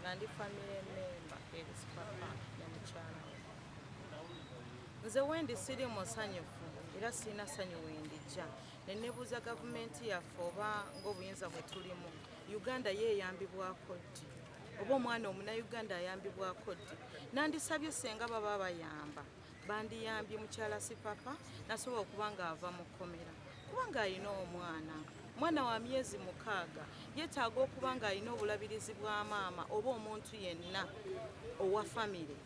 Nga ndi family member eri Sipapa ne mukyala we. Nze wendi siri musanyufu era sirina ssanyu wendijja ne nebuuza gavumenti yaffe oba ng'obuyinza bwe tulimu Uganda yeeyambibwako ddi oba omwana omunauganda ayambibwako ddi. Nandisabye senga baba bayamba bandiyambye mukyala Sipapa nasobola okuba ng'ava mu kkomera kubanga alina omwana, mwana wa myezi 6, yeetaaga okuba ng'alina obulabirizi bwa maama oba omuntu yenna owa famire.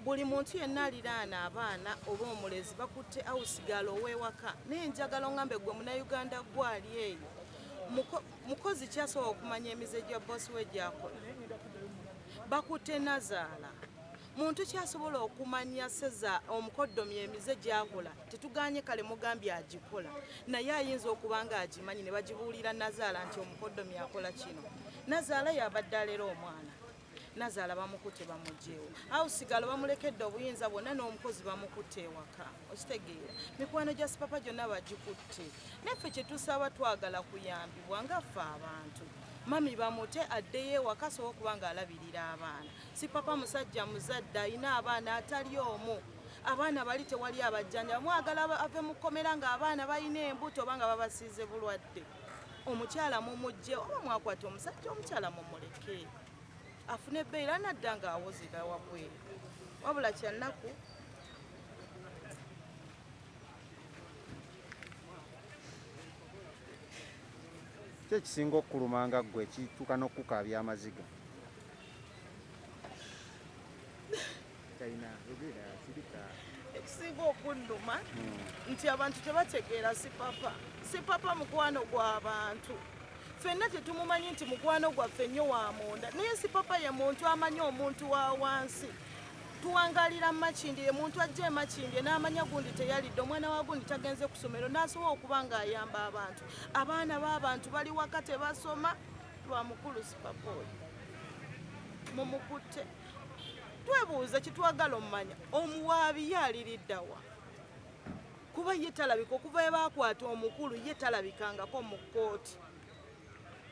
Buli muntu yenna aliraana abaana oba omulezi bakutte awusigaala ow'ewaka. Naye njagala ongambe gwe munauganda gwali eyo mukozi kyasobola okumanya emize gya bosi we gyakola. Bakutte nazaala muntu kyasobola okumanya seza omukoddomi emize gyakola. Tetuganye kale mugambye agikola, naye ayinza okuba nga agimanyi ne bagibuulira nazaala nti omukoddomi akola kino. Nazaala yabadde alera omwana, nazaala bamukutte bamugyewo, awusigalo bamulekedde obuyinza bwonna n'omukozi bamukutte ewaka. Okitegeera, mikwano gya Sipapa gyonna bagikutte. Naffe kyetusaba twagala kuyambibwa nga ffe abantu. Mami bamute addeyo ewaka asobola okuba ng'alabirira abaana. Sipapa musajja muzadde, alina abaana atali omu. Abaana bali tewali abajjanja. Mwagala ave mu kkomera ng'abaana balina embuto oba nga babasiize bulwadde. Omukyala mumugye oba mwakwata omusajja, omukyala mumuleke afune ebbeera anadda ng'awozera wabweru. Wabula kyannaku. Ki ekisinga okukuluma nga ggwe ekituuka n'okukukaabya amaziga? Ekisinga okunnuma nti abantu tebategeera Sipapa. Sipapa mukwano gw'abantu, ffenna tetumumanyi nti mukwano gwaffe nnyo wa munda, naye Sipapa ye muntu amanyi omuntu wa wansi. Tuwangalira Makindye, ye muntu ajja emakindye n'amanya gundi teyalidde, omwana wa gundi tagenze ku ssomero, n'asobola okuba ng'ayamba abantu. Abaana b'abantu bali waka tebasoma lwa mukulu Sipapa oyo mumukutte. Twebuuza kitwagala omumanya omuwaabi ye aliriddawa, kuba ye talabika okuva we baakwata omukulu, ye talabikangako mu kkooti.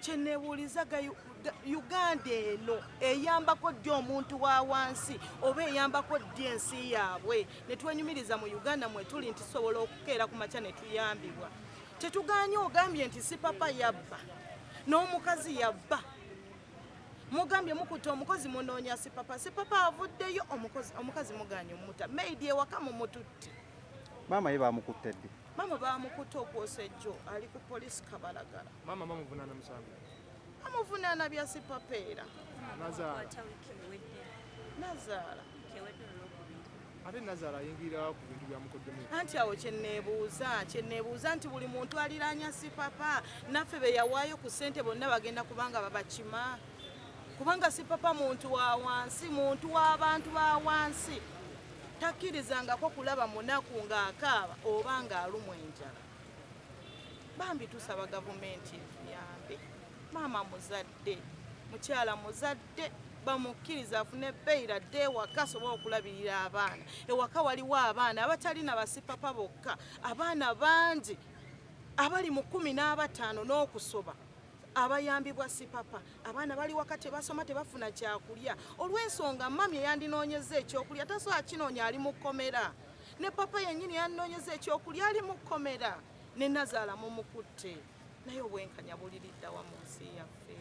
Kyeneebuuliza, Uganda eno eyambako ddi omuntu wa wansi oba eyambako ddi ensi yaabwe? Ne twenyumiriza mu Uganda mwe tuli nti tusobola okukeera ku makya ne tuyambibwa. Tetuganye ogambye nti Sipapa yabba n'omukazi yabba, mugambye mukutte omukozi munoonya Sipapa. Sipapa avuddeyo, omukazi muganye omuta, maidi ewaka mumututte. Maama ye bamukutte ddi? Maama bamukutte okwosa ejjo, ali ku polisi Kabalagala. Maama bamuvunaana musango? Bamuvunaana bya Sipapa era. Nazaala. Nazaala. Ate nazaala ayingirirawo ku bintu bya mukoddomi? Anti awo kyenneebuuza nti buli muntu aliraanya Sipapa naffe be yawaayo ku ssente bonna bagenda kubanga babakima, kubanga Sipapa muntu wa wansi, muntu w'abantu ba wansi, takkirizangako kulaba munaku ng'akaaba oba ng'alumwa enjala. Bambi tusaba gavumenti etuyambe. Maama muzadde, mukyala muzadde, bamukkiriza afune beyira adde ewaka asobole okulabirira abaana. Ewaka waliwo abaana abatalina basipapa bokka, abaana bangi abali mu 15 n'okusoba abayambibwa Sipapa. Abaana bali waka tebasoma, tebafuna kyakulya olw'ensonga mami eyandinoonyeza ekyokulya tasobola kinoonya, ali mu kkomera. Ne papa yennyini yandinoonyeza ekyokulya ali mu kkomera, ne nazaala mumukutte. Naye obwenkanya buliriddawa mu nsi yaffe?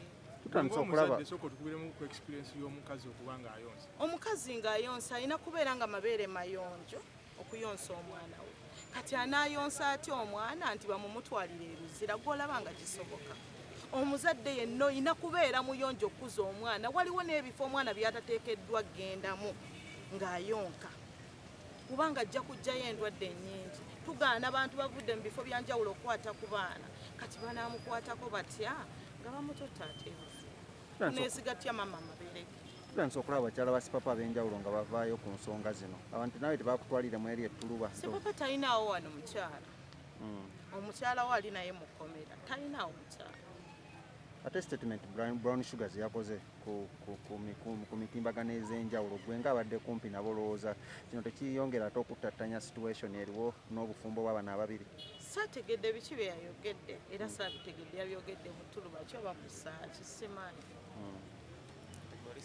Tutandise okulaba. Sooka otukubiremu ku experience y'omukazi okuba ng'ayonsa. Omukazi ng'ayonsa alina kubeera nga mabeere mayonjo okuyonsa omwana we. Kati anaayonsa atya omwana nti bamumutwalira eruzira? Gw'olaba nga kisoboka? Omuzadde yenna olina kubeera muyonjo okukuza omwana. Waliwo n'ebifo omwana by'atateekeddwa kgendamu ng'ayonka, kubanga ajja kuggyayo endwadde ennyingi. Tugaana bantu bavudde mu bifo bya njawulo okukwata ku baana, kati banaamukwatako batya nga bamutotta ate eruzira? Tuneesiga tutya maama amabeere ge? Tutandise okulaba abakyala ba Sipapa ab'enjawulo nga bavaayo ku nsonga zino. Abantu naawe tebakutwaliremu eri ettuluba. Sipapa talinaawo wano mukyala. Omukyala we ali naye mu kkomera, talinaawo mukyala. Ate statement Brown Sugar ze yakoze ku mitimbagano ez'enjawulo, gwe ng'abadde kumpi nabo, olowooza kino tekiyongera ate okuttattanya situation eriwo n'obufumbo bw'abano ababiri? Saategedde biki bye yayogedde, era saabitegedde yabyogedde mu ttuluba ki oba mu ssaaki, simanyi.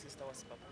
Sister wa Sipapa.